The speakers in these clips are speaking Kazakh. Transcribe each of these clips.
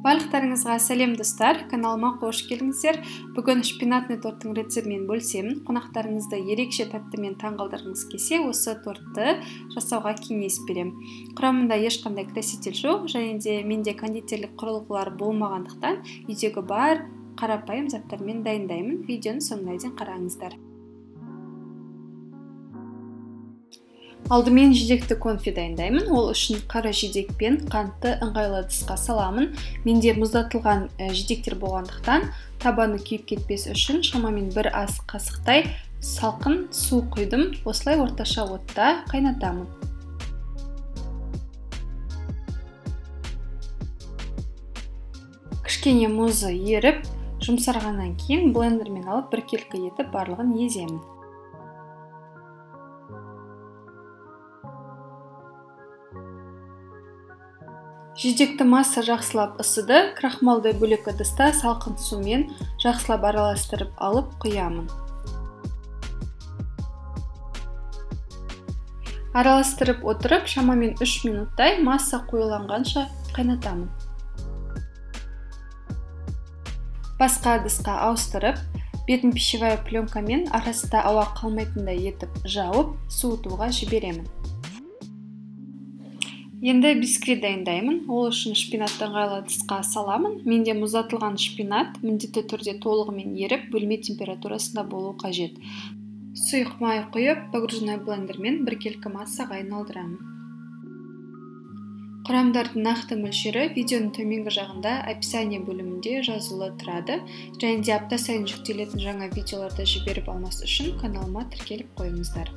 Барлықтарыңызға сәлем достар, каналыма қош келдіңіздер. Бүгін шпинатный торттың рецептімен бөлісемін. Қонақтарыңызды ерекше тәттімен таңғалдырғыңыз келсе, осы тортты жасауға кеңес беремін. Құрамында ешқандай краситель жоқ, және де менде кондитерлік құрылғылар болмағандықтан үйдегі бар қарапайым заттармен дайындаймын. Видеоның соңына дейін қараңыздар. Алдымен жидекті конфи дайындаймын. Ол үшін қара жидек пен қантты ыңғайлы ыдысқа саламын. Менде мұздатылған жидектер болғандықтан табаны күйіп кетпес үшін шамамен бір ас қасықтай салқын су құйдым. Осылай орташа отта қайнатамын. Кішкене мұзы еріп, жұмсарғаннан кейін блендермен алып біркелкі етіп барлығын еземін. Жидекті масса жақсылап ысыды, крахмалды бөлек ыдыста салқын сумен жақсылап араластырып алып құямын. Араластырып отырып, шамамен 3 минуттай масса қоюланғанша қайнатамын. Басқа ыдысқа ауыстырып, бетін пищевая пленкамен арасында ауа қалмайтындай етіп жауып, суытуға жіберемін. Енді бисквит дайындаймын. Ол үшін шпинатты ыңғайлы ыдысқа саламын. Менде мұздатылған шпинат міндетті түрде толығымен еріп, бөлме температурасында болу қажет. Сұйық май құйып, погружной блендермен біркелкі массаға айналдырамын. Құрамдардың нақты мөлшері видеоның төменгі жағында описание бөлімінде жазулы тұрады. Және де апта сайын жүктелетін жаңа видеоларды жіберіп алмас үшін каналыма тіркеліп қойыңыздар.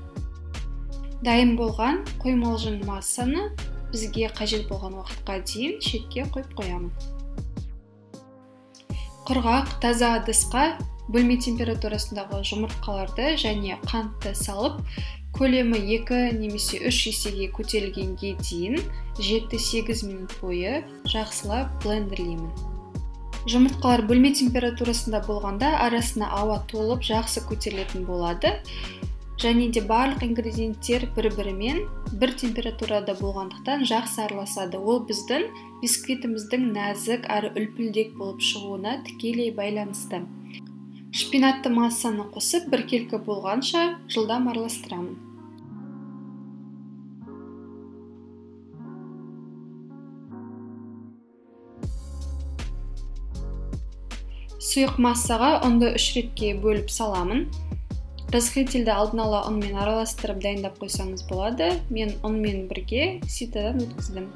Дайын болған құймалжың массаны бізге қажет болған уақытқа дейін шетке қойып қоямын. Құрғақ, таза ыдысқа бөлме температурасындағы жұмыртқаларды және қантты салып, көлемі 2 немесе 3 есеге көтерілгенге дейін 7-8 минут бойы жақсылап блендерлеймін. Жұмыртқалар бөлме температурасында болғанда арасына ауа толып жақсы көтерілетін болады. Және де барлық ингредиенттер бір-бірімен бір температурада болғандықтан жақсы араласады. Ол біздің бисквитіміздің нәзік әрі үлпілдек болып шығуына тікелей байланысты. Шпинатты массаны қосып, біркелкі болғанша жылдам араластырамын. Сұйық массаға ұнды 3 ретке бөліп саламын. Разрыхлительді алдын ала ұнмен араластырып дайындап қойсаңыз болады. Мен ұнмен бірге ситадан өткіздім.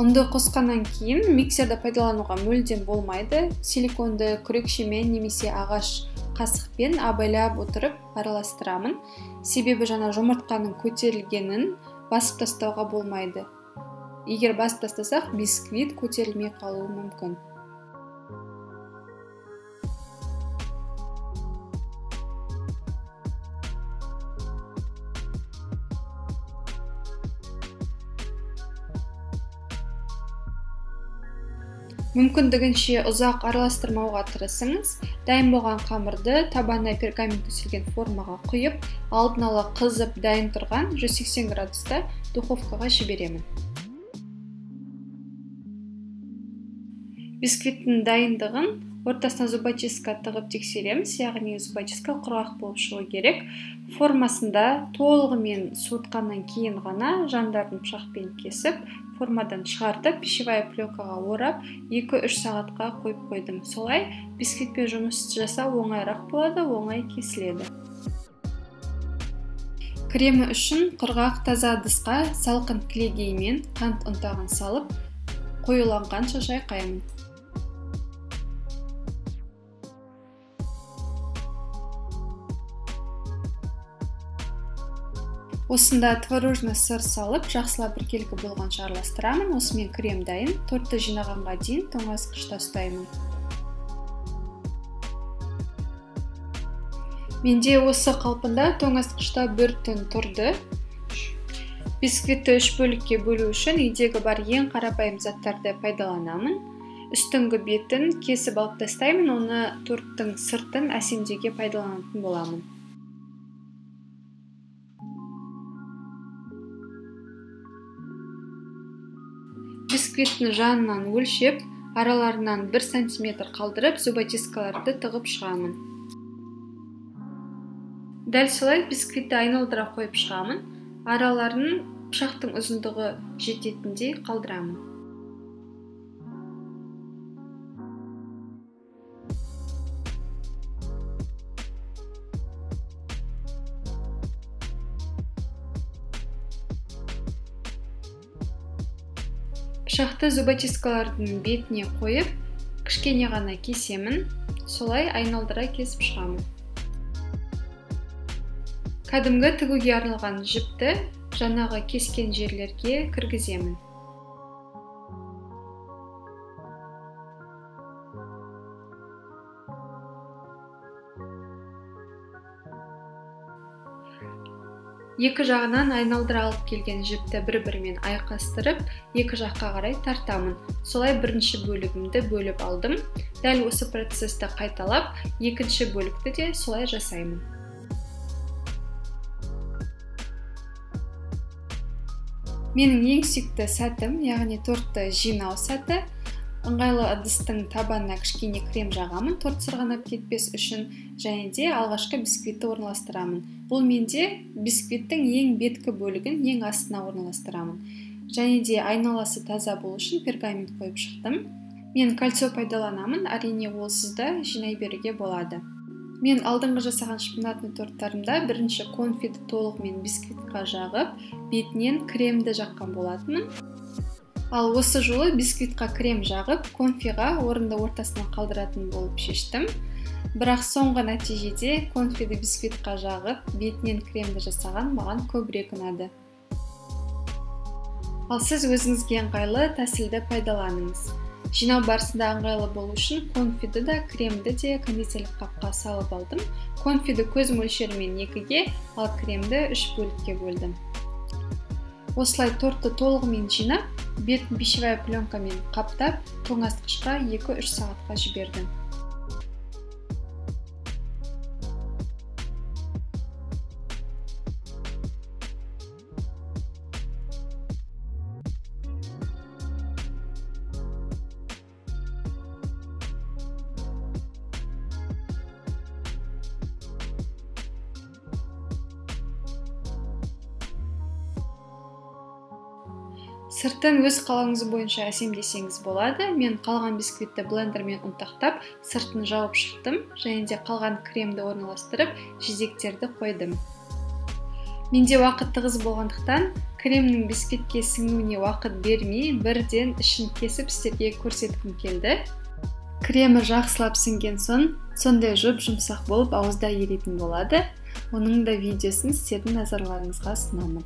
Ұнды қосқаннан кейін миксерді пайдалануға мүлдем болмайды. Силиконды күрекшемен немесе ағаш қасықпен абайлап отырып араластырамын. Себебі жаңа жұмыртқаның көтерілгенін басып тастауға болмайды. Егер басып тастасақ, бисквит көтерілмей қалуы мүмкін. Мүмкіндігінше ұзақ араластырмауға тырысыңыз. Дайын болған қамырды табанына пергамент төселген формаға құйып, алдын ала қызып дайын тұрған 180 градуста духовкаға жіберемін. Бисквиттің дайындығын ортасына зубочистка тығып тексереміз, яғни зубочистка құрғақ болып шығу керек. Формасында толығымен суытқаннан кейін ғана жандарын пышақпен кесіп, формадан шығартып, пищевая пленкаға орап, 2-3 сағатқа қойып қойдым. Солай бисквитпен жұмыс жасау оңайырақ болады, оңай кесіледі. Кремі үшін құрғақ таза ыдысқа салқын кілегеймен қант ұнтағын салып, қоюланғанша шайқаймын. Осында творожный сыр салып, жақсылап біркелкі болғанша араластырамын. Осымен крем дайын. Тортты жинағанға дейін тоңазытқышта ұстаймын. Менде осы қалпында тоңазытқышта бір түн тұрды. Бисквитті 3 бөлікке бөлу үшін үйдегі бар ең қарапайым заттарды пайдаланамын. Үстіңгі бетін кесіп алып тастаймын, оны торттың сыртын әсемдеуге пайдаланатын боламын. Бисквиттің жанынан өлшеп, араларынан 1 сантиметр қалдырып, зубочисткаларды тығып шығамын. Дәл солай бисквитті айналдыра қойып шығамын, араларын пышақтың ұзындығы жететіндей қалдырамын. Пышақты зубочисткалардың бетіне қойып, кішкене ғана кесемін, солай айналдыра кесіп шығамын. Кәдімгі тігуге арналған жіпті жаңағы кескен жерлерге кіргіземін. Екі жағынан айналдыра алып келген жіпті бір-бірімен айқастырып, екі жаққа қарай тартамын. Солай бірінші бөлігімді бөліп алдым. Дәл осы процесті қайталап, екінші бөлікті де солай жасаймын. Менің ең сүйікті сәтім, яғни тортты жинау сәті. Ыңғайлы ыдыстың табанына кішкене крем жағамын, торт сырғанап кетпес үшін, және де алғашқы бисквитті орналастырамын. Бұл менде бисквиттің ең беткі бөлігін ең астына орналастырамын. Және де айналасы таза болу үшін пергамент қойып шықтым. Мен кольцо пайдаланамын, әрине олсыз да жинай беруге болады. Мен алдыңғы жасаған шпинатный торттарымда бірінші конфиді толығымен бисквитқа жағып, бетінен кремді жаққан болатынмын. Ал осы жолы бисквитқа крем жағып, конфиға орынды ортасына қалдыратын болып шештім. Бірақ соңғы нәтижеде конфиді бисквитқа жағып, бетінен кремді жасаған маған көбірек ұнады. Ал сіз өзіңізге ыңғайлы тәсілді пайдаланыңыз. Жинау барысында ыңғайлы болу үшін конфиді да, кремді де кондитерлік қапқа салып алдым. Конфиді көз мөлшерімен 2-ге, ал кремді 3 бөлікке бөлдім. Осылай тортты толығымен жинап, бетін пищевая пленкамен қаптап, тоңазытқышқа 2-3 сағатқа жібердім. Сыртын өз қалауыңыз бойынша әсемдесеңіз болады. Мен қалған бисквитті блендермен ұнтақтап, сыртын жауып шықтым, және де қалған кремді орналастырып, жидектерді қойдым. Менде уақыт тығыз болғандықтан, кремнің бисквитке сіңуіне уақыт бермей, бірден ішін кесіп сіздерге көрсеткім келді. Кремі жақсылап сіңген соң, сондай жұп-жұмсақ болып ауызда еритін болады. Оның да видеосын сіздердің назарларыңызға ұсынамын.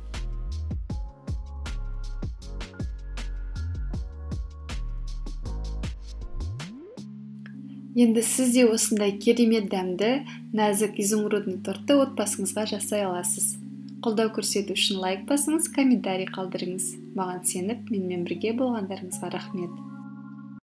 Енді сіз де осындай керемет дәмді, нәзік изумрудный тортты отбасыңызға жасай аласыз. Қолдау көрсету үшін лайк басыңыз, комментарий қалдырыңыз. Маған сеніп, менімен бірге болғандарыңызға рахмет.